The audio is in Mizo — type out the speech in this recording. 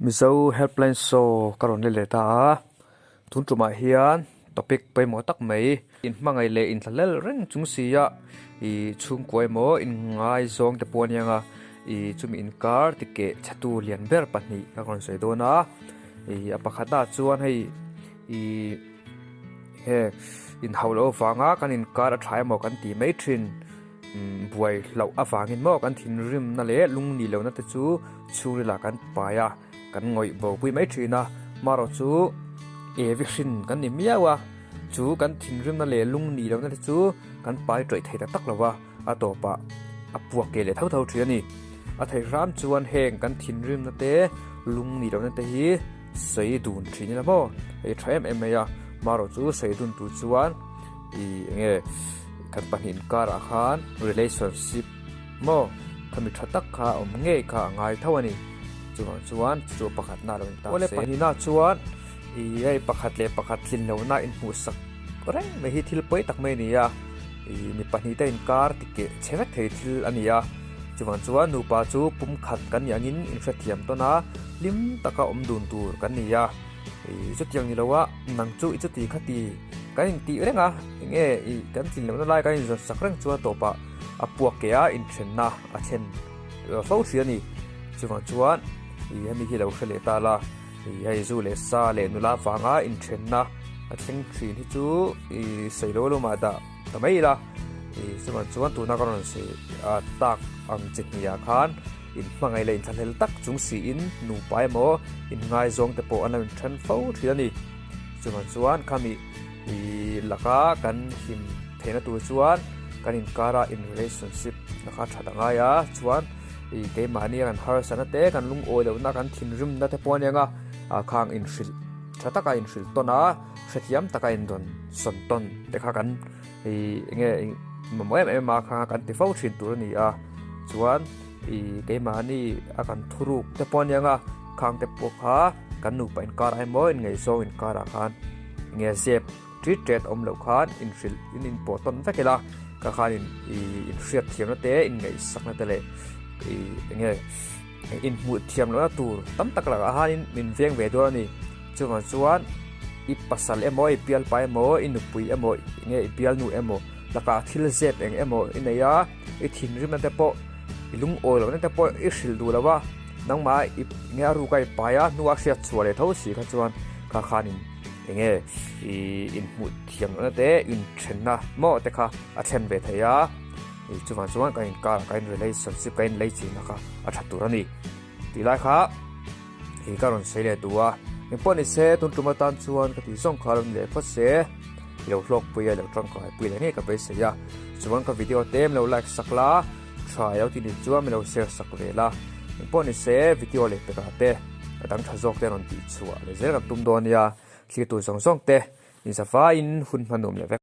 Mizo Helpline Show ka rawn let leh ta a, tun tumah hian topic pawimawh tak mai inhmangaih leh inthlahlel reng chung sia ih chhungkua emaw inngaizawng te pawh a nia nga ih chumi inkar tikeh chhetu lian ber pahnih ka rawn sawi dawn a, ih a pakhatna chuan hei ih he inhauh loh avanga kan inkar a tha emaw kan tih mai thin. Buai hlauh avangin maw kan thinrimna leh lungni lohna te chu chhungril ah kan pai a, kan ngawih bo pui mai thin a, marawh chu evi hrin kan ni miau a, chu kan thinrimna leh lungni lohna te chu kan pai tawih thei tak tak lo va, a tawpah a puak ke leh tho tho thin a ni. A thei hram chuan heng kan thinrimna te lungni lohna te hi sawi dun thin ila maw, hei tha em em mai a, marawh chu sawi dun tur chuan ih enge kan pahnih inkarah khan relationship maw khami tha tak kha a awm ngei kha a ngai tho a ni chuvang chuan chu chu pakhatna lo ni ta se pahnihna chuan ih hei pakhat leh pakhat tlin lohna inhmuhsak reng mai hi thil pawi tak mai a ni a ih mi pahnih te inkar ti keh chhe vek thei thil a ni a chuvang chuan nupa chu pumkhat kan nih angin inhrethiam tawn a hlim taka awm dun tur kan ni a. Ih chutiang ni lo a, nang chu i chuti kha ti kan intih reng a, enge ih kan tlin lohna lai kan inzawn sak reng chuan tawpah a puak ke a inthenna a thlen fo thin a ni. Chuvang chuan ih hemi hi lo hre leh ta la, ih hei zu leh sa leh nula vanga inthenna a thleng thin hi chu ih sawi lo lamah dah ta mai ila, ih chuvang chuan tuna ka rawn sawi tak ang chi hniah khan. Inhmangaih leh inthlahlel tak chung siin nupa emaw inngaizawng te pawh an lo inthen fo thin a ni. Chuvang chuan khami ih laka kan hlim theihna tur chuan kan inkara in relationship na kha that a ngai a, chuan ih keimahni a kan harsatna te kan lungawi lohna kan thinrimna te pawh a nia nga ah khang inhrilh tha taka inhrilh tawn a hrethiam taka indawn sawn tawn te kha kan ih enge mamawh em em a kha kan ti fo thin tur a ni a chuan. Ih keimahni a kan thuruk te pawh a nia nga khang te pawh kha kan nupa inkar ah emaw inngaihzawng inkar ah khan nge zep tit tet awm loh khan inhrilh in inpawh tawn vek ila ka khan in ih inhriat thiamna te inngaihsakna te leh ih enge inhmuh thiam lohna tur tam tak lakah khanin min veng ve dawn a ni chuvang chuan i pasal emaw i bialpa emaw i nupui emaw nge i bialnu emaw lakah thil zep eng emaw i nei a. I thinrimna te pawh i lungawi lohna te pawh i hrilh duh lo a, nangmah i enge a ruk a i pai a hnua hriat chhuah leh tho si kha chuan kha khanin enge i inhmuh thiam lohna te inthenna maw te kha a thlen ve thei a, i chuvang chuan kan inkarah kan in relationship kan inlei chinna kha a tha tur a ni tih lai kha i ka rawn sawi leh duh a, engpawh ni se tun tum atan chuan ka tih zawng kha a rawn leh phawt se. I lo hlawkpui a, i lo tangkai pui leh ngei ka beisei a. Chuan ka video te min lo like sak la, tha i lo ti nih chuan min lo share sak ve la. Engpawh ni se video leh pekah te a dang tha zawk te rawn tih chhuah leh zel kan tum dawn nia. Thlir tur zawng zawng te inzavaiin hun hmanawm leh vek.